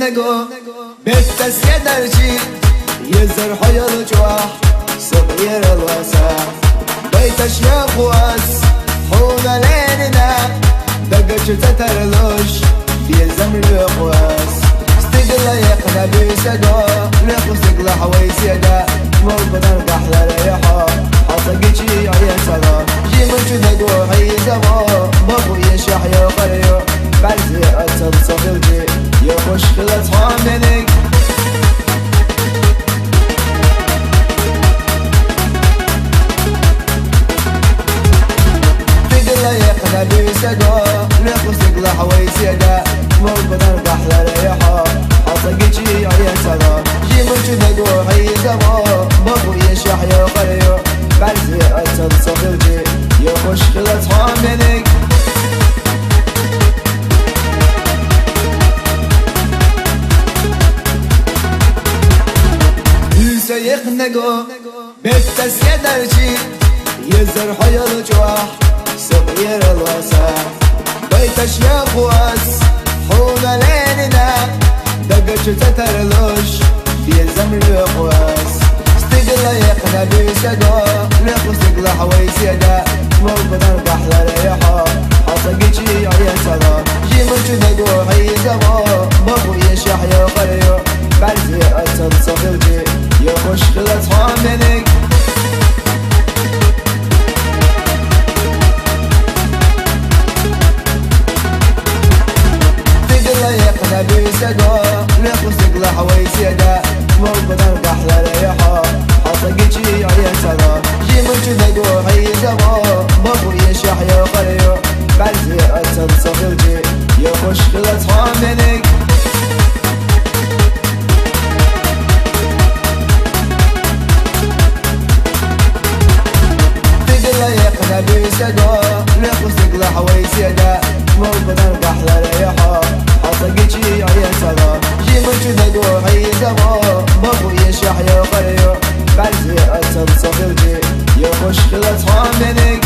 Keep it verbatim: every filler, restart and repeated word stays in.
Беттас я дарчи, езар хьоял чӀвахь, саб ярал васа. Байташ я хвас, хьуна лерина, дагачу татарлуш, безам луькъвас. Стигла яхъна бисаго, леху стигла хавайсига, мол бадан гахлара яхо, хата гичи аясала. Жимачу даго хайзамо, бабу я шахья къарю, барзи ацал сахилжи, я хуш хилат ханеник. Фигла яхъна бисаго, леху стигла хавайсига, мол бадан гахлара яхо, хата гичи аясала. Жимачу даго хайзамо, бабу я шахья къарю, барзи ацал сахилжи, я хуш хилат ханеник. Уьса яхънаго, беттас я дарчи, езар хьоял чӀвахь, саб ярал васа. Байташ я хвас, хьуна лерина, дагачу татарлуш, безам луькъвас. Стигла яхъна бисаго, леху стигла хавайсига, мол бадан гахлара яхо, хата гичи аясала. Жимачу даго хайзамо, бабу я шахья къарю, барзи ацал сахилжи, я хуш хилат ханеник. Фигла яхъна бисаго, леху стигла хавайсига, мол бадан гахлара яхо, хата гичи аясала. Жимачу даго хайзамо, бабу я шахья къарю, барзи ацал сахилжи, я хуш хилат ханеник. Фигла яхъна бисаго, леху стигла хавайсига, мол бадан гахлара яхо, хата гичи аясала. Жимачу даго хайзамо, бабу я шахья къарю, барзи ацал сахилжи, я хуш хилат ханеник.